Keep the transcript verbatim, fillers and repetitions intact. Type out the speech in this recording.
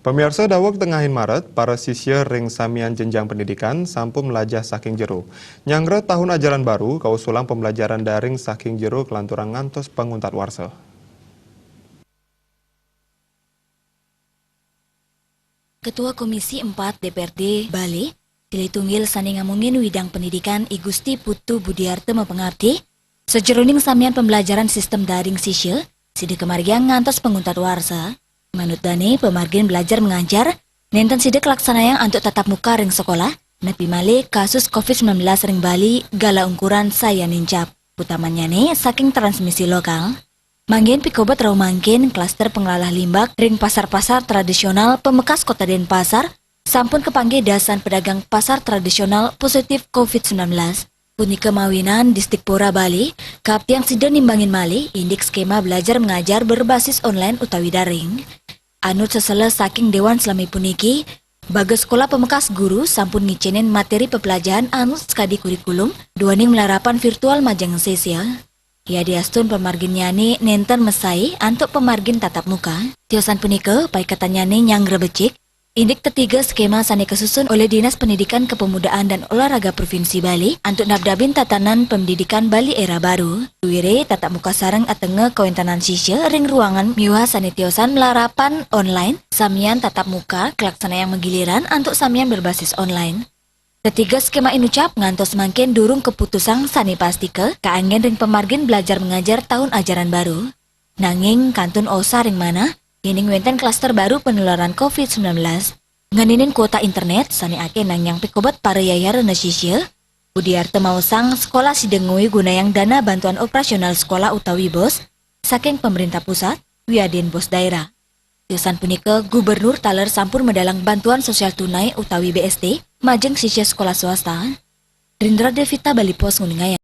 Pamiarsa, daweg tengahin Maret, para sisya ring samian jenjang pendidikan sampun mlajah saking jero. Nyanggra tahun ajaran baru, kausulang pembelajaran daring saking jero kelanturang ngantos panguntat warsa. Ketua Komisi Empat D P R D Bali, silih tunggil sane ngamongin widang pendidikan, I Gusti Putu Budiarta, mapangarti, sajeroning samian pembelajaran sistem daring sisya, sida kamargiang ngantos panguntat warsa. Manut dane, pamargin belajar mengajar nenten sida kalaksanayang antuk tatap muka ring sekolah, nepi malih kasus covid sembilan belas ring Bali galah ungkuran sayan nincap, utamannyane saking transmisi lokal. Manggen pikobet rauh mangkin, klaster panglalah limbak ring pasar-pasar tradisional pamekas Kota Denpasar sampun kapanggih dasan pedagang pasar tradisional positif covid sembilan belas. Punika mawinan Dispora Bali kaaptiang sida nimbangin malih indik skema belajar mengajar berbasis online utawi daring. Anut sesela saking Dewan Selami puniki, bagas sekolah pamekas guru sampun ngicenin materi pepelajahan anut skadi kurikulum duaning malarapan virtual majeng sisya. Yadiastun pamarginnyane nenten mesai antuk pamargin tatap muka. Tiosan punika, paiketannyane nyanggra becik, indik tetiga skema sane kasusun olih Dinas Pendidikan Kepemudaan dan Olahraga Provinsi Bali antuk nabdabin tatanan pendidikan Bali era baru. Tuwire tatap muka sareng atenga kawentenan sisya ring ruangan miwah sane tiosan malarapan online, samian tatap muka kalaksanayang magiliran antuk samian berbasis online. Tetiga skema inucap ngantos mangkin durung kaputusang sane pastika kaanggen ring pamargin belajar mengajar tahun ajaran baru. Nanging kantun osah ring manah, yening wenten klaster baru penularan covid sembilan belas. Ngeninin kuota internet sane akeh nangiang pikobet para yayarana sisya, Budiarta maosang sekolah sida ngui gunayang dana bantuan operasional sekolah utawi bos saking pemerintah pusat, wiadin bos daerah. Tiosan punika, Gubernur taler sampun medalang bantuan sosial tunai utawi B S T majeng sisya sekolah swasta. Rindra Devita, Bali Post, nguningayang.